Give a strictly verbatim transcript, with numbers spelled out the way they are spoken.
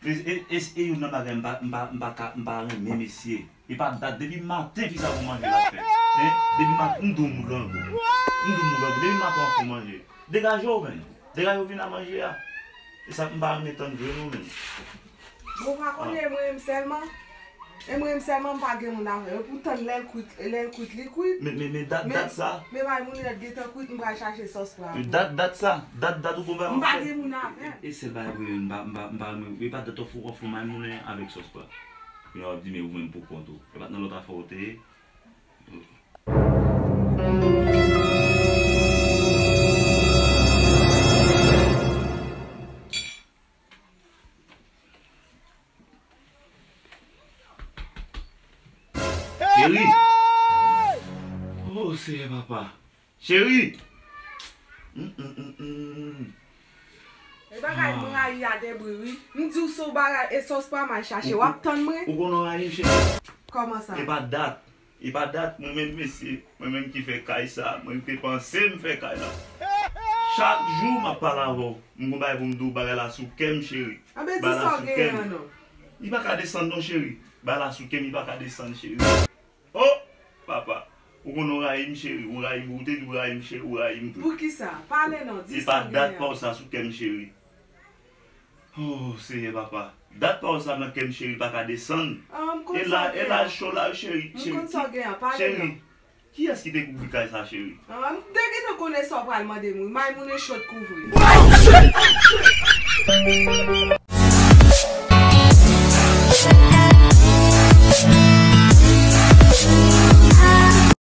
E, e, e, e youn nan bagay m pa, m pa, m pa ka, m pa renmen mesye. E pa dat, depi maten fi sa pou manje l ap fè. Hein? Depi maten, m di w m grangou. M di w m grangou. Depi maten w ap fè manje. Degaje w, menn. Degaje w vin a manje a. E sa m pa renmen tann vre non, menn. Bon, pa konnen mwen menm sèlman. E mwen menm sèlman m pa gen moun avè yo. Pou tann lè l kwit, lè l kwit, li kwit. Men, men, men dat, men, dat sa. Men bay moun yo gentan kwit, m pral chache sòs pou avè. Dat, dat sa. Dat, dat ou gon bagay. M pa gen moun avè m. E, e sèl bagay pou yo, m pa, m pa, m pa renmen. E pa dat w fou, w fou may moulen avèk sòs pa. Yo ap di, men ou menm pou kont ou. E pa t nan lòt afè ou te ye. Cheri! Oh, Seyè Papa! Cheri! Mm, mm, mm, mm. E bagay m rayi a debri wi. M di w se w bagay e sòs pa m al chache, w ap tann mwen? Ou konn w rayi m, cheri? Kòman sa? E pa dat. E pa dat, mwen menm mesye, mwen menm ki fè kay sa, mwen te panse m fè kay la. Chak jou m ap pale avè w, m gon bagay pou m di w, bagay la sou kè m, cheri. Anben di sa w genyen an non. Li pa ka desann non, cheri. Bagay la sou kè m, li pa ka desann, cheri. Oh! Papa, ou konn ou rayi m, cheri, ou rayi m, ou te di ou rayi m, cheri, ou rayi m tou. Poukisa? Pale non, di sa w genyen. E pa dat pa w sa sou kè m, cheri. Oh, Seyè Papa. Dat pawòl sa nan kè m, cheri, pa ka desann. Ah, m konn sa w genyen. E la, e la cho la, cheri, cheri. M konn sa w genyen, pale non. Cheri, kiyès ki te kouvri kay sa, cheri? Ah, m te gentan konnen sa w pral mande m wi. May moun e cho t kouvri.